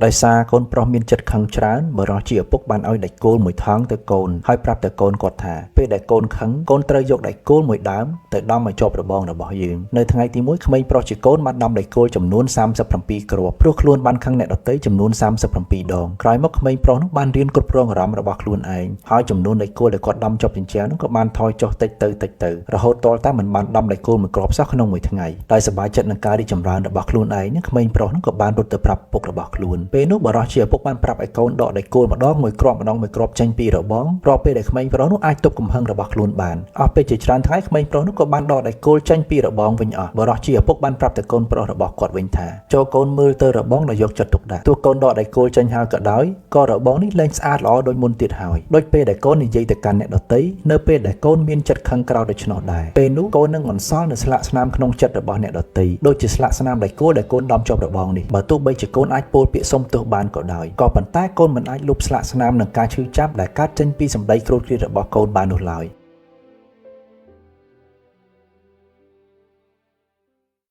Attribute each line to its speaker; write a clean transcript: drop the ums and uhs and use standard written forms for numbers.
Speaker 1: ដោយសារកូនប្រុសមានចិត្តខឹងច្រើនបុរសជាឪពុកបានឲ្យដែកគោលមួយថង់ទៅកូនហើយប្រាប់ទៅកូនគាត់ថាពេលដែលកូនខឹងកូនត្រូវយកដែកគោលមួយដើមទៅដំឲ្យជាប់របងរបស់យើងនៅថ្ងៃទី1ក្មេងប្រុសជាកូនបានដំដែកគោលចំនួន37គ្រាប់ព្រោះខ្លួនបានខឹងអ្នកដទៃចំនួន37ដងក្រោយមកក្មេងប្រុសនោះបានរៀនគ្រប់គ្រងអារម្មណ៍របស់ខ្លួនឯងហើយចំនួនដែកគោលដែលគាត់ដំជាប់ជញ្ជាំងនោះក៏បានថយចុះតិចទៅតិចទៅរហូតទាល់តែមិនបានដំដែកគោលមួយគ្រាប់សោះក្នុងមួយថ្ងៃដោយសប្បាយចិត្តនឹងការរីកចម្រើនរបស់ខ្លួនឯងនឹងក្មេងប្រុសនោះក៏បានរត់ទៅប្រាប់ឪពុករបស់ខ្លួនពេលនោះបុរសជាឪពុកបានប្រាប់ឲ្យកូនដកដែកគោលម្ដងមួយគ្រាប់ម្ដងមួយគ្រាប់ចេញពីរបងរាល់ពេលដែលក្មេងប្រុសនោះអាចទប់កំហឹងរបស់ខ្លួនបានអស់ពេលជាច្រើនថ្ងៃក្មេងប្រុសនោះក៏បានដកដែកគោលចេញពីរបងវិញអស់បុរសជាឪពុកបានប្រាប់ទៅកូនប្រុសរបស់គាត់វិញថាចូលកូនមើលទៅរបងដោយយកចិត្តទុកដាក់ទោះកូនដកដែកគោលចេញហើយក៏ដោយក៏របងនេះលែងស្អាតល្អដូចមុនទៀតហើយដូចពេលដែលកូននិយាយទៅកាន់អ្នកដទៃនៅពេលដែលកូនមានចិត្តខឹងក្រោធដូច្នោះដែរពេលនោះកូននឹងបន្សល់នៅស្លាកស្នាមក្នុងចិត្តរបស់អ្នកដទៃដូចជាស្លាកស្នាមដែកគោលដែលកូនដំជាប់របងនេះបើទោះបីជាកូនអាចពោលពាក្យសុំទោសបានក៏ដោយក៏ប៉ុន្តែកូនមិនអាចលុបស្លាកស្នាមនឹងការឈឺចាប់ដែលកើតចេញពីសម្ដីគ្រោតគ្រាតរបស់កូនបាននោះឡើយ។